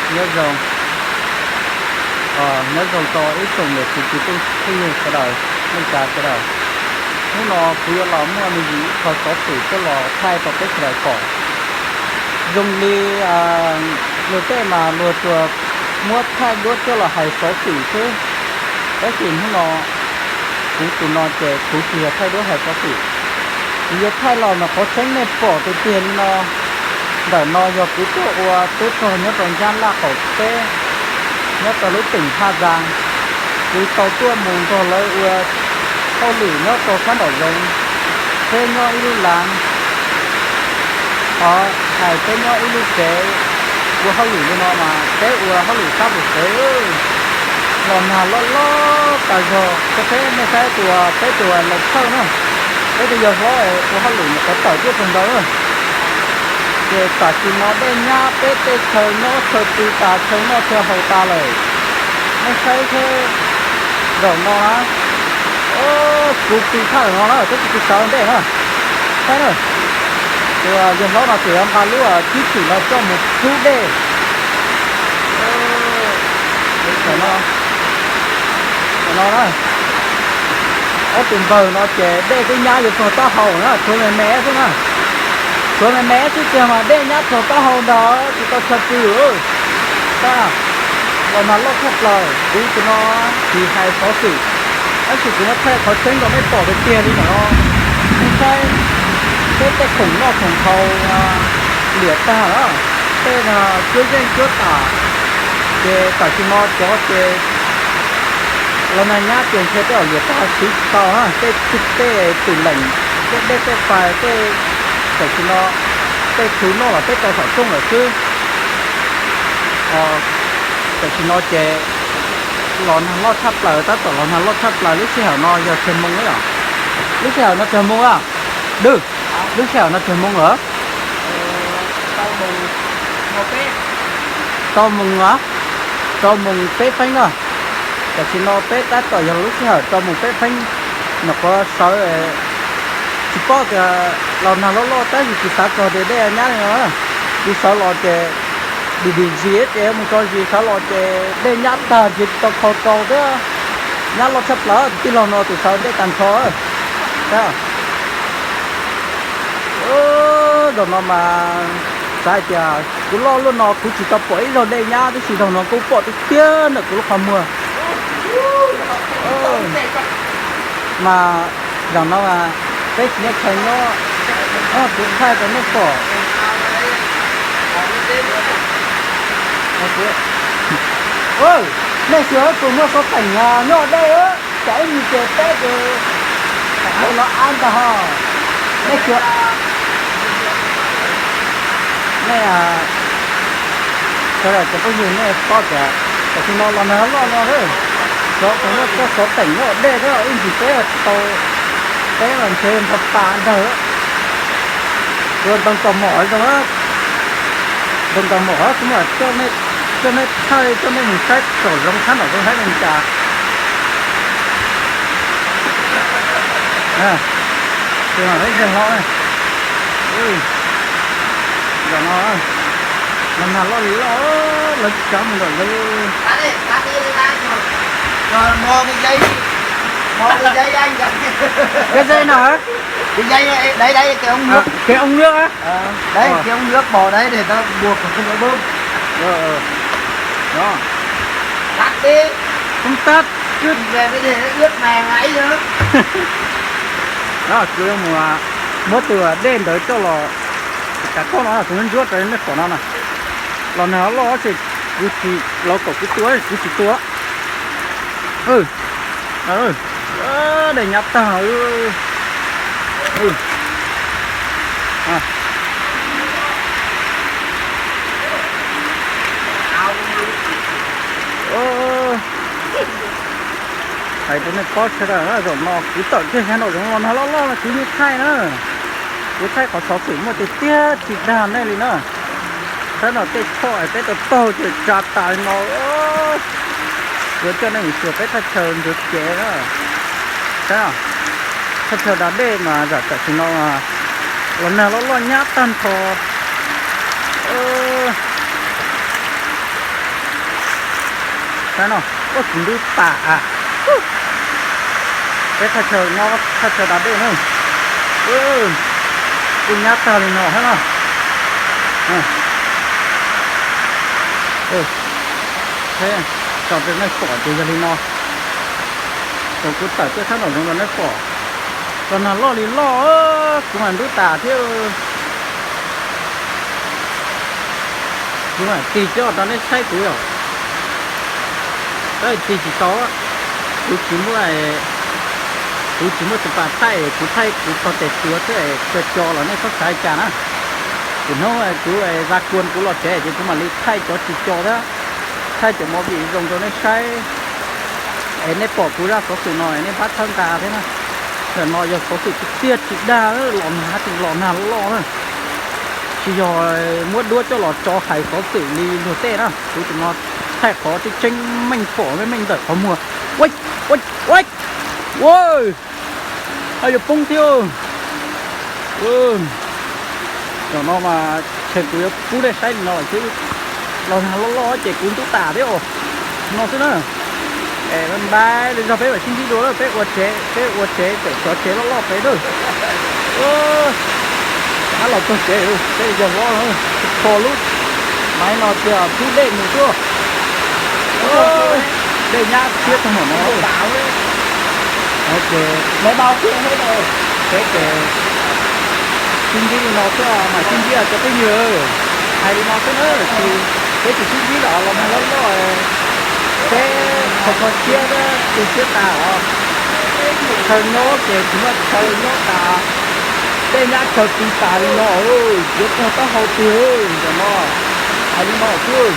Nyob zoo, nyob zoo rau ib tsoom niam txiv kwv tij phooj ywg sawv daws, neej tsa sawv daws. Hnub no kuv yuav los muaj me ntsis ib qho xov xwm coj los thaij rau peb sawv daws pom. Zoo li luag tej mas luag tsuas muab thaij duab coj los hais xov xwm xwb, tab sis hnub no kuv tus no ces kuv tsis yog thaij duab hais xov xwm, kuv yuav thaij los mas qhov tseeb nej pom tiag tiag li no. Ntawm no yog kuv tuaj ua tub rog nyob rau Nyab Laj qaum teb, nyob rau lub teem Haj Zaas. Kuv tau tuaj mus nrog lawv ua hauj lwm nyob rau sab nraum zoov, peb nyob ib lub lav. Qhov hais peb nyob ib lub tsev ua hauj lwm li no mas peb ua hauj lwm sab pus tsev, los nag loj loj tas zog. Peb, peb nej saib tus, peb tus laus thawj na, peb tus yawg hlob ua hauj lwm mus qhov tawm tuaj txog ntawd. Ces tam sim no dej nyab peb tej chaw nyob chaw pw tas, chaw noj chaw haus tas lawm. Nej saib seb, zaum no na, kuv pw thaj no na, tab sis kuv sawv ntej na. Saib na, tus yawg hlob no tseem yuav nqa lub tib txim no coj mus txhub dej. Tam no na, ob tug npawg no ces dej twb nyab yuav txog taub hau na, tshuav me me xwb na. Tshuav me me xwb tiag mas dej nyab txog taub hau ntag, tsis tau chaw pw. Los nag loj tshaj plaws, kuv tus no tsis hais xov xwm, tab sis kuv muab thaij qhov tseeb rau nej pom tiag tiag li no. Nej saib, peb tej khoom noj khoom haus liam tag lawm, tej cuab yeej cuab tam, ces tam sim no cov ces los nag nyab ces ntshe tej liam tag siv tsis tau na, tej, tej twm leem, tej dej tej pais tej, tam sim no tej txhuv noj los peb tau saum rooj lawm xwb. Tam sim no ces los nag loj tshaj plaws, tab tom los nag loj tshaj plaws. Lub sij hawm no yog tsawg moo lawm? Lub sij hawm no tsawg moo a? Dwb, lub sij hawm no tsawg moo lawm? Rau moos a, rau moos peb feeb na. Tam sim no peb tab tom yog lub sij hawm rau moos peb feeb. Nyuam qhuav sawv, tsis paub tias los nag loj loj tab sis tsis xav txog tias dej nyab li no. Kuv sawv los ces dim dim zis ces mus tso zis, sawv los ces dej nyab tag nrhiav tsis tau khau rau thiab. Nyab loj tshaj plaws, tus tij laug no tus sawv ntej tag nrho. Zaum no mas xav hais tias kuv loj luaj no kuv tsis tau pom ib zaug dej nyab, tab sis zaum no kuv pom tiag tiag ntawm kuv lub qhov muag. Mas zaum no mas peb tsis muaj chaw nyob, kuv thaij rau nej pom. Nej xyuas puas muaj xov teem nyob dej, tsam ib ntsis ces peb ces tam no ab ntag ho. Nej xyuas, nej sawv daws cov phooj ywg nej paub tias tam sim no los nag loj no, xyov puas muaj txoj xov teem nyob dej thiab, ib ntsis peb tsis tau, peb mas ntshe nrov tas ntag. Ua ntoos tau mom zoo, ntoos tau mom kuv mam coj nej thaij, coj nej mus saib saum zoov sab nraum zoov saib zoo li cas. Tus no yog hlob, zaum no los nag loj li loj, lawv tsis tsav mus lawm lawv. Cái dây nào hả? Cái dây đấy, đấy, đấy, cái ống nước. Ờ. Đấy, cái ống nước bỏ đấy để tao buộc ở trên cái bơm. Ờ, ờ. Đó. Tắt đi. Không tắt. Cứ về cái để nó ướt mè ngáy nữa. Đó, kuv yuav mus muab tus dej ntawd coj los, cov koj no kuv muab ntsuab rau nej pom no na. Los nag loj ces kuv tsis, lawv kom kuv tua kuv tsis tua. Dej nyab tag. Hais rau nej paub sawv daws, zaum no kuv tawm kiag sab nraum zoov los nag loj loj no kuv yeej thaij na. Kuv thaij qhov xov xwm muaj tiag tiag tsis dag nej li na. Sab no tej choj peb tau taug ces tsa tas li no. Kuv coj nej mus xyuas peb thaj chaw ntug kev na. Sab, thaj chaw da dej mas zam tam sim no los nag loj loj nyab tag nrho. Saib no, ua kuv ntub tas. Peb thaj chaw no, thaj chaw da dej na. Kuj nyab tag li no thiab no. Tso rau nej pom ces yog li no. Thaum kuv tawm tuaj sab nraum zoov rau nej pom, los nag loj li loj, kuv mam ntub tas thiab. Kuv mam tig coj rau nej saib kuv yom. Tab tig tsis tau, kuv tsis muaj, kuv tsis muaj tus pas thaij, kuv thaij kuv txog tes tuav xwb, kawg co los nej txhob xav li cas na. Lwm hnub kuv ra kuas kuv los tsev ces kuv mam li thaij cov tsis co thiab, thaij cov movie zoo rau nej saib. Es nej pom kuv zaj xov xwm no nej pab txhawb nqa thiab na. Ntawm no yog xov xwm tiag tiag tsis dag, los nag tseem los nag loj na. Tsis yog muab duab coj los tso hais xov xwm li luag tej na, kuv tus no thaij qhov tseeb tseeb meej pom meej meej ntawm qhov muag. Ua, ua, ua, ua, yuav poob thiab. Tam no mas ntshe kuv yuav pub nej saib li no lawm xwb. Los nag loj loj ces kuv ntub tas thiab os. No xwb na. Es bye bye, lwm zaug peb mam sib ntsib dua lawm, peb ua tsev, peb ua tsev tseem cov tsev loj loj pem na. Ab, los txog tsev, peb yog vlob, kho lub maiv no tias pub dej mus xwb. Dej nyab siab tag npaum no. Ces peb ces sib ntsib li no xwb mas sib ntsib cov phooj ywg. Hais li no xwb na, tsis, peb tsis sib ntsib los los nag loj loj, peb kho kho siab thiab tu siab tas os. Chaw nyob ces tsis muaj chaw nyob tas, dej nyab chaw tu tas li no, yuav puag taub hau tiag. Ntawm no hais li no xwb.